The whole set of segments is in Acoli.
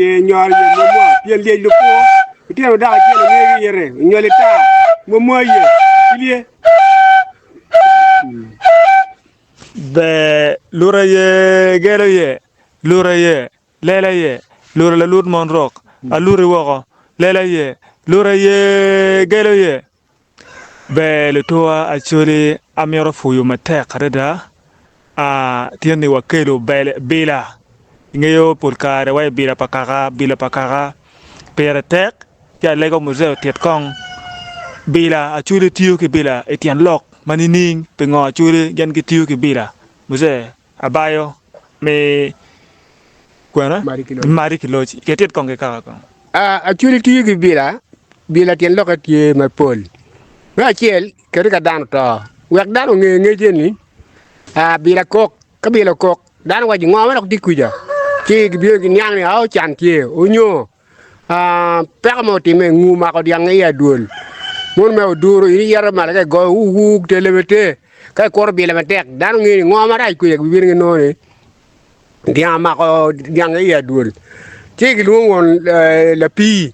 ye nyoro ye mwamwa pien lyec lupwo litino dako acel onge ki ite onywali tar mwamwa ye ki lye. Ber lute ye gelo ye lute ye lela ye lute lalut mon rok aluti woko lela ye lute ye gelo ye. Ber lutuwa Acholi amito pwoyo matek adada tye ni wakelo bila ingeyo pol kare wa i bila pa kaka bila pa kaka pire tek ci alego muzee otit kong bila Acholi tiyo ki bila i tyen lok ma nining pingo Acholi gin gitiyo ki bila muzee Abayo me kwena madi ki loc ke tit kong ki kaka kong. Acholi tiyo ki bila, bila tyen lokke tye mapol. Me acel, kadi ka dano oto, wek dano onge ngec eni, bila kok, ka bila okok, dano waco ngo ma dok tye kuca, ci gibino giniang ni ao can tye, onyo Peko mo otimme, nguu omako dyangnge i adwol. Mono me oduro, in iyero malo ka igoyo wuwuwuk te lebe te. Ka ikuro bila matek, dano ngeyo ni ngo marac kwede gibino ginongo ni dyang omako dyangnge i adwol. Ci gilwongo won lapii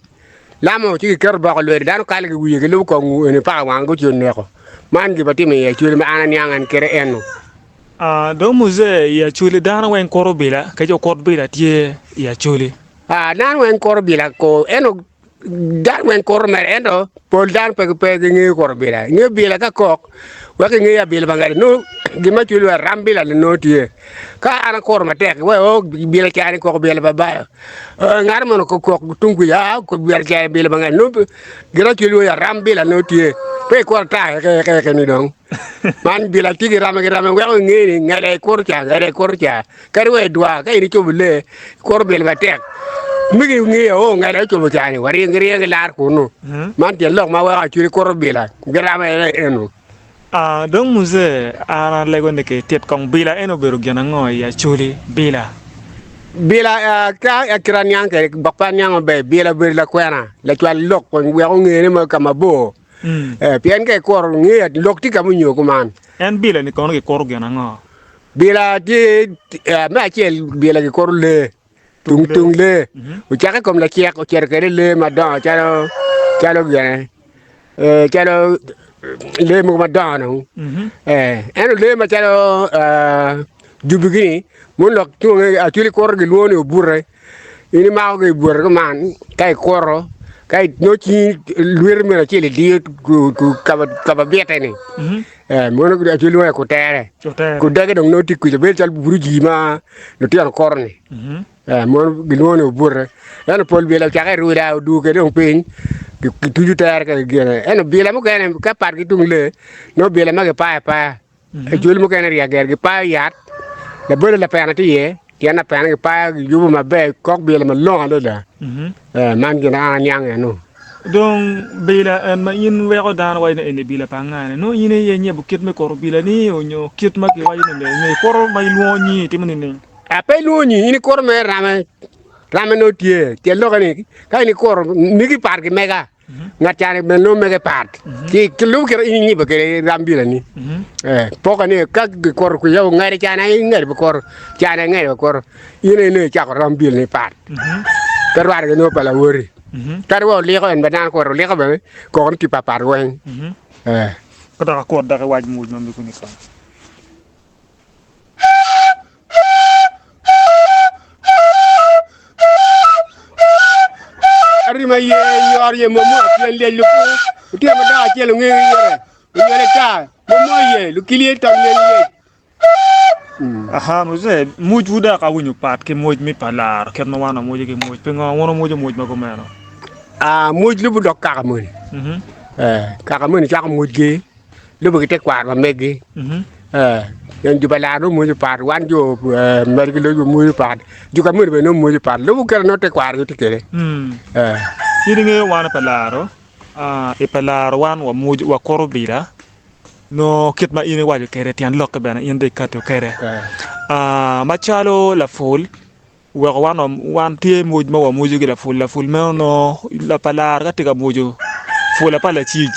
lamo ci giketo boko lwedo dano kalo ki wiye gilubo kor nguu eni paka wange gucito neko. Man gin ma timo i Acholi ma an aniang en kite eno. Dong muzee i Acholi dano weng kuto bila kadi okut bila tye i Acholi. Aa, dano weng kuto bila ko, ento dano weng kuto mere, ento pol dano pe pe gingeyo kuto bila. Ingeyo bila ka kok, wek ingeyo abila pa ngati, nongo gin ma cwiny lwero ram bila ni nongo tye. Ka an akuto matek, we o bila ca ni koko bila pa bayo, eh, ngat mono okok tung kuca, aa bila ca bila pa ngati, nongo gin ma cwiny lwero ram bila nongo tye. Pe ikuto ata eke eke eke ni dong. Man bila tye ki rame ki rame weko inge ni ngede ikuto ca, ngede ikuto ca. Kadi wa i dwar ka in icobo lee ikuto bila matek migi ngeyo o ngede ocobo ca-ni waringo giringo gilar kunu. Man tyen lok ma weko acwali kuto bila girama en aye eno. Ah, dong muzee, an alego ni kitit kong bila eni obedo gin ango i Acholi? Bila. Bila, ka kit aniang kwede, dok pe aniang maber, bila obedo lakwena, lacwal lok wek ongene ma ka mabor. Pien ka ikuto ngeya lok tye ka munyo kuman. En bila ni kono gikuto gin ango? Bila tye me acel bila gikuto lee tung tung lee ocake i kom lacek ocito kwede lee madongo calo calo gine calo lee mogo madongo dong ento lee macalo jubi-gi-ni mono dok acwali kuto gilwongo ni obute. In imako ki i bute kuman ka ikuto ka nongo cingi lweti meno acel idiyo ka ma bite-ni mono acel lwongo ni kutere kudege dong nongo tye kuca bedo calo buruji ma lutino kuto-ni mono gilwongo ni obute ento pol bila ocake iruda odugo kwede dong piny gituco tere ka gigene ento bila mukene ka pat ki tung lee nongo bila ma kipayo apaya. Ejoli mukene ryek ger gipayo yat, labole lapena tye iye, pien lapena gipayo giyubo maber kok bila malongo adada. Eh, man gin an aniang eno. Dong bila en ma in weko dano waco ni eni bila pa anga-ni, nongo in aye inyebo kit me kuto bila-ni onyo kit ma kiwaco ni nyo ikuto ma ilwongo nyingi itimo nining? A pe ilwongo nyingi, in ikuto mere rame, rame nongo tye. Tyen lokke ni ka in ikuto migi pat ki mega. Ngat ca ni bene nongo mege pat ci lubo kit in inyibo kwede ram bilani poka ni ka gikuto kwica ongede ca ni aye ingede pe kuto ca ni aye ingede pe kuto in aye nongo icako ram bilani pat pe rwate ki nongo pa lawoti kadi wa oliko en bene dano kuto oliko bene koko ni tye papat weng. Ka dok akut dok iwac mwoc ma mego ni kong. Arima ye nyor ye momo pien lyec lupu lutino ma dako acel ongeyo ire onywale tar momo ye lukili tong lyel lyec. Aha muzee, mocwu dok awinyo pat ki moc me pa laro kit ma wan wamwoco ki moc. Pingo wun wumwoco moc ma kumeno? Ah, moc lubo dok kaka moni. Eh, kaka moni cako mocgi. Lubo ki tekwaro ma meggi. Pien jo pa lar nongo mwoco pat, wan jo mere ki loc wamwoco pat, jo ka moni bene nongo mwoco pat. Lubo kite nongo tekwarogi tye kwede. In ingeyo wan i pa laro, i pa laro wan wamwoco wakuto bila nongo kit ma in iwaco kwede tyen lokke bene in dong ikato kwede. Macalo lapul Weko wan wan tye mwoc ma wamwoco ki lapul, lapul meno nongo pa lar ka tye ka mwoco pula pa lacic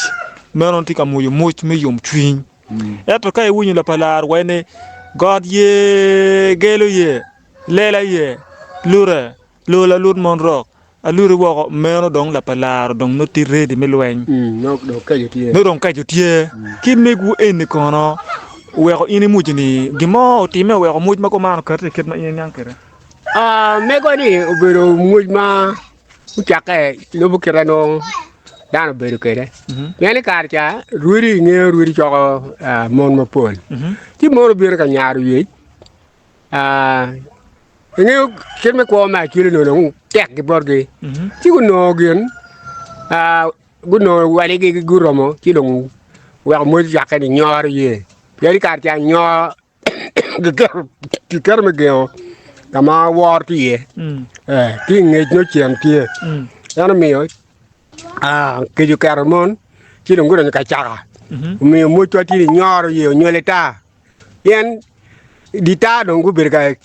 meno tye ka mwoco mwoc me yomcwiny ento ka iwinyo lapa lar waci ni got ye gelo ye lela ye lute. Lur lalut mon rok, aluri woko, meno dong lapalaro dong nongo tye ready me lweny. Nongo dong keco tye. Ki megwu eni kono oweko in imuco ni gin mo otimme oweko muc ma kuman okati i kit ma in iniang kwede? Mego ni obedo muc ma ocakke lubo kite nongo dano obedo kwede. Pien i kare ca rwodi ingeyo rwodi coko mon mapol. Ci mon obino ka nyaro yec. Ingeyo kit me kwo me acwele onongo dong tek ki botgi ci gunongo gin gunongo waligi guromo ci dong oweko mwoc ocakke ni nyoro iye pien i kare ca nyor kiketo me gengo ka ma woro tye iye ki i ngec nongo cen tye en omiyo kec oketo mon ci dong gudonyo ka caka omiyo mocwa tye ni nyoro iye onywali tar. Pien di tar dong gubedo ka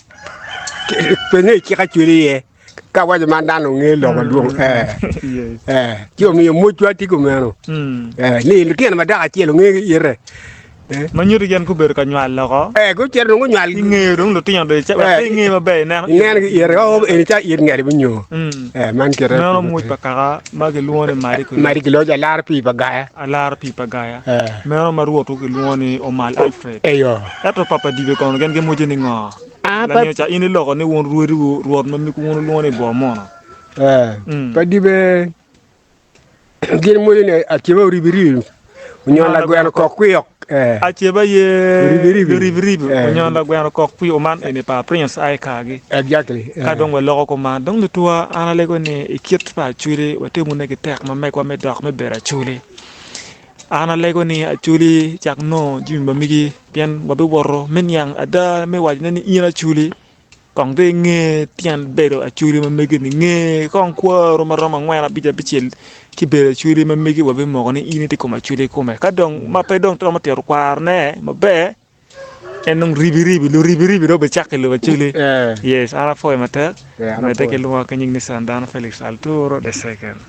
penye i cik acwele iye ka awaco man dano dong ngeyo lok madwong ci omiyo mocwa tye kumeno ni lutino ma dako acel onge ki ite. Ma nyuto gin gubedo ka nywal loko. Gucito dong gunywal. Ingeyo dong lutino dong wek pe inge maber ineno. Ineno ki ite o eni ca it ngati munyo. Man kite. Meno moc pa kaka ma gilwongo ni Madi Kiloc. Madi Kiloc alaro pii pa Gaya. Alaro pii pa Gaya. Meno ma rwotwu gilwongo ni Omal Alfred. Eyo. Ento pa pa Dibe kono gin gimuco ni ngo? Lanio ca in iloko ni wun rwodiwu rwot ma migwu wun wulwongo ni Bor Muno. Pa Dibe gin muco ni aceba oribiribi onyon lagweno kok kwiyok. Aceba ye luribiribi onyon lagweno kok kwiyok man eni pa Prince aye kagi. Exactly. Ka dong waloko kuman dong lutuwa an alego ni i kit pa Acholi watimune ki tek ma megwa me dok me bedo Acholi. An alego ni Acholi cak nongo jami ma megi pien wabiwoto me niang ada me wacone ni in Acholi kong dong inge tyen bedo Acholi ma megi ni nge kong kwaro ma romo angwen abic abicel ci bedo Acholi ma megi wabimoko ni in itye kom Acholi kikome ka dong ma pe dong romo tito kwarone maber en dong ribiribi luribiribi dong obicako i lobo Acholi yes an apwoyo matek medde ki lwonga ki nying ni Sandano Felix Alturo the second.